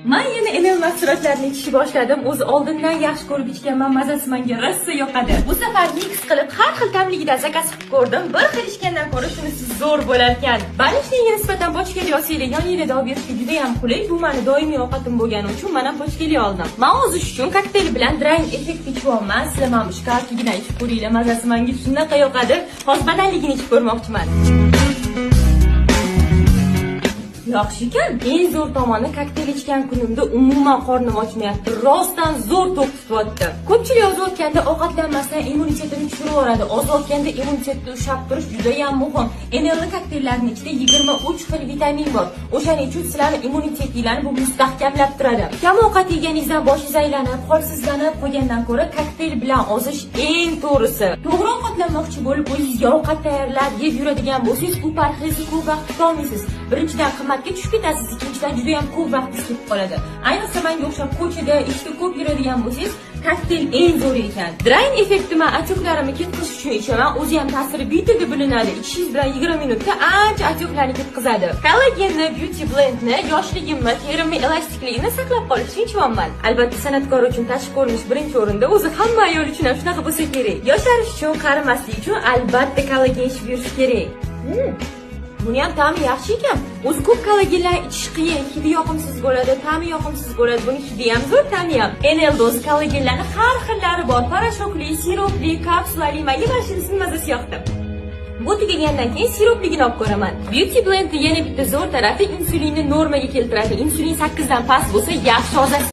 Man yana NL mahsulotlarini ichishni boshladim. O'zi oldindan yaxshi ko'rib ichganman, mazasi menga rosa yoqadi. Bu safar mix qilib har xil ta'mligida zakaz qilib ko'rdim. Bir xil ichgandan ko'ra shunisi zo'r bo'lar ekan. Больничный ga nisbatan pochkali olsanglar, yoninglarda olib yurishga juda ham qulay. Bu meni doimiy ovqatim bo'lgani uchun men ham pochkali oldim. Men ozish uchun kokteyl bilan drying effekt ichyapman. Sizlar mana bu shkafligidan ichib ko'ringlar, mazasi menga shunaqa yoqadi. Hozir bananligini ichib ko'rmoqchiman. Yaxshi ekan. Eng zo'r tomoni, kokteyl ichgan kunimda umuman qornim ochmayapti. Rostdan zo'r to'q tutyapti. Ko'pchilik ozayotganda ovqatlanmasdan immunitetini tushirib yuboradi. Ozayotganda immunitetni ushlab turish juda ham muhim. NL kokteyllarini ichida 23 xil vitamin bor. O'shaning uchun sizlarni immunitetinglarni bu mustahkamlab turadi. Kam ovqat yeganingizdan boshingiz aylanib, holsizlanib qolgandan ko'ra kokteyl bilan ozish eng to'g'risi. To'g'ri ovqatlanmoqchi bo'lib o'zingizga ovqat tayyorlab yeb yuradigan bo'lsangiz, u parhezni ko'p vaqt tutolmaysiz. Birinchidan, qimmatga tushib ketasiz, ikkinchidan, juda ham ko'p vaqtingiz ketib qoladi. Ayniqsa menga o'xshab ko'chada, ishda ko'p yuradigan bo'lsangiz, kokteyl eng zo'ri ekan. Drying effektni man отёк larimni ketqizish uchun ichaman. O'zi ham ta'siri bittada bilinadi. Ichishingiz bilan 20 minutda ancha отёк larni ketqizadi. Kollagenni, Beauty Blendni yoshligimni, terimni elastikligini saqlab qolish uchun ichyapman. Albatta, san'atkor uchun tashqi ko'rinish birinchi o'rinda. O'zi hamma ayol uchun ham shunaqa bo'lsa kerak. Yosharish uchun, qarimaslik uchun albatta kollagen ichib yurish kerak. Buni ham ta'mi yaxshi ekan. O'zi ko'p kollagenlar ichish qiyin, hidi yoqimsiz bo'ladi, ta'mi yoqimsiz bo'ladi. Buni hidi ham zo'r, ta'mi ham. NL doz kollagenlarni har xillari bor. Порошок li, siropli, kapsulali. Menga mana shunisini mazasi yoqdi. Bu tugagandan keyin siropligini olib ko'raman. Beauty Blendni yana bitta zo'r tarafi, insulinni normaga keltiradi. Insulin 8 dan past bo'lsa, yaxshi ozasiz.